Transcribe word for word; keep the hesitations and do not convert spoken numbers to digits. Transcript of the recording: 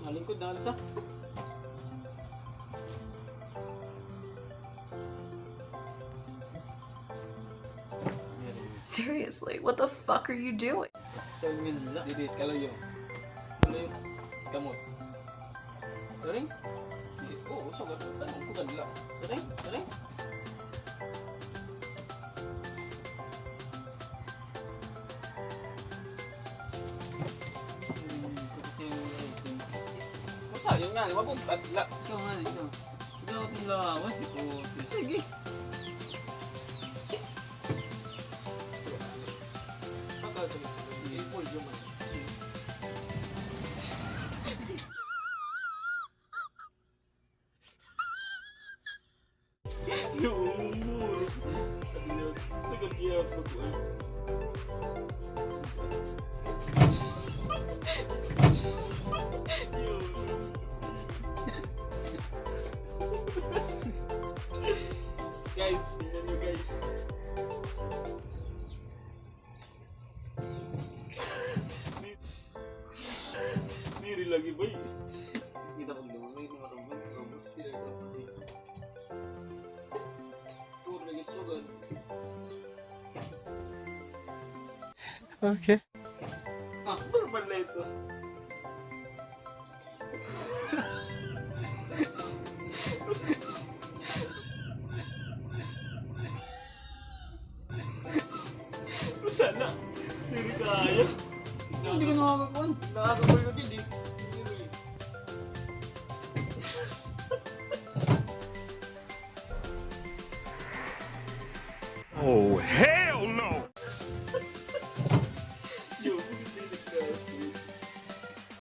Lingkod na, ano sa? Seriously, what the fuck are you doing? Sa inyo nila. Didi, kalayo. Kalayo. Kamot. Galing? Didi. Oo, sugad. Ano, sugad nila. Galing? Galing? Basta, yun nga, wag mong adla. Ikaw nga, ikaw. Ikaw, itong lawas. Sige. Yo, umor. Ano yan? Sa gabi ako, eh. Yo. Guys, tingnan niyo, guys. Diri lagi, bay. Kita ko dito, may mga robot, robot. Puro lagi sugad. Okay. Ah, normal na ito. Sana. Diri kaya. Hindi ko nakakakuan. Nakakakulo din eh.